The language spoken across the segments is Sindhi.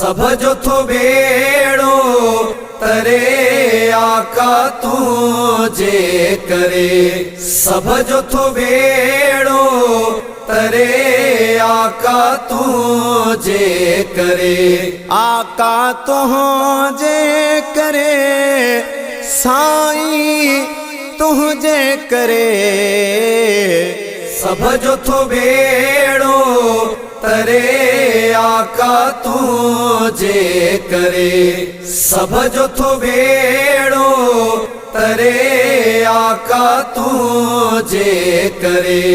سڀ جو ٿو ٻيڙو تري آقا تنهنجي ڪري. سڀ جو ٿو ٻيڙو تري آقا تنهنجي ڪري. آقا تنهنجي ڪري سائين تنهنجي ڪري. سڀ جو ٿو ٻيڙو تري آقا تنهنجي ڪري. سڀ جو ٿو ٻيڙو تري آقا تنهنجي ڪري.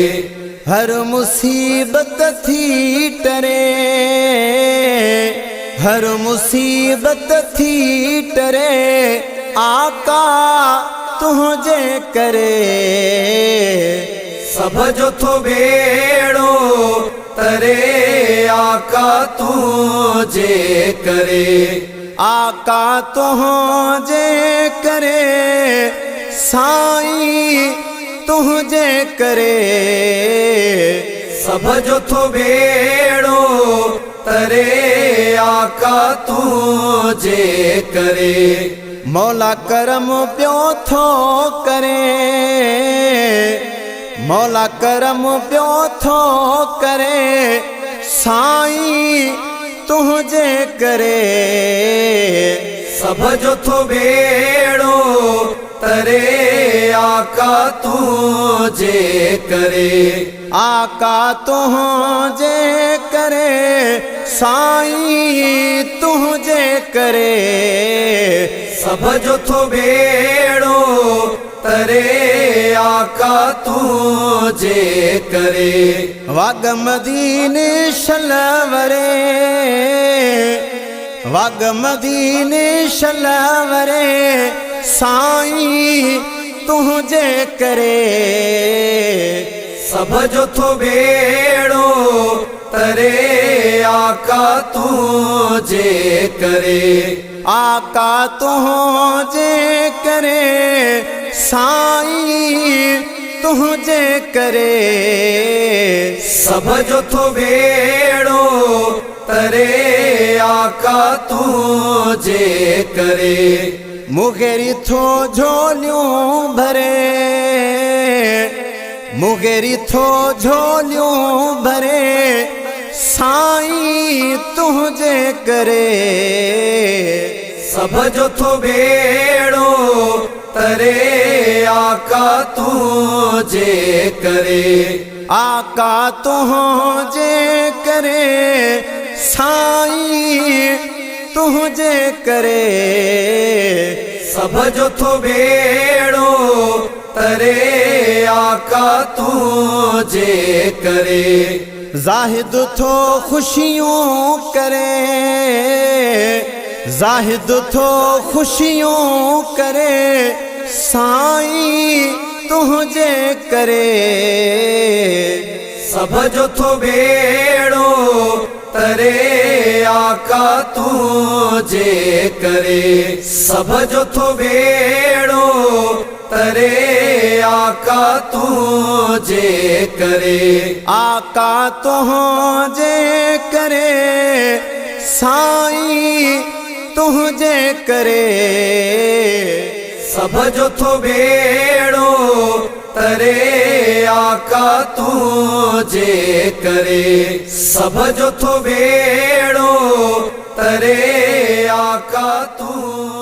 هر مصيبت ٿي ٽري، هر مصيبت ٿي ٽري آقا تنهنجي ڪري. سڀ جو ٿو ٻيڙو تري آقا تنهنجي ڪري. آقا تنهنجي ڪري سائين تنهنجي ڪري. سڀ جو ٿو ٻيڙو تري آقا تنهنجي ڪري. مولا ڪرم پيو ٿو ڪري، مولا ڪرم پيو ٿو ڪري سائين تنهنجي ڪري. سڀ جو ٿو ٻيڙو تري آقا تنهنجي ڪري. آقا تنهنجي ڪري سائين تنهنجي ڪري. سڀ جو ٿو ٻيڙو تري آقا تنهنجي ڪري. واڳ مديني شل وري، واڳ مديني شل وري سائين تنهنجي ڪري. سڀ جو ٿو ٻيڙو تري آقا تنهنجي ڪري. آقا تنهنجي ڪري سائين تنهنجي ڪري. سڀ جو ٿو ٻيڙو تري آقا تنهنجي ڪري. مغيري ٿو جهوليون ڀري، مغيري ٿو جهوليون ڀري سائين تنهنجي ڪري. سڀ جو ٿو ٻيڙو تري آقا تنهنجي ڪري. آقا تنهنجي ڪري سائين تنهنجي ڪري. سڀ جو ٿو ٻيڙو تري آقا تنهنجي ڪري. زاهد ٿو خوشيون ڪري، زاهد ٿو خوشيون ڪري سائين تنهنجي ڪري. سڀ جو ٿو ٻيڙو تري آقا تنهنجي ڪري. سڀ جو ٿو ٻيڙو تري آقا تنهنجي ڪري. آقا تنهنجي ڪري سائين تنهنجي ڪري. سڀ جو ٿو ٻيڙو تري آقا تنهنجي ڪري. سڀ جو ٿو ٻيڙو تري آقا تنهنجي.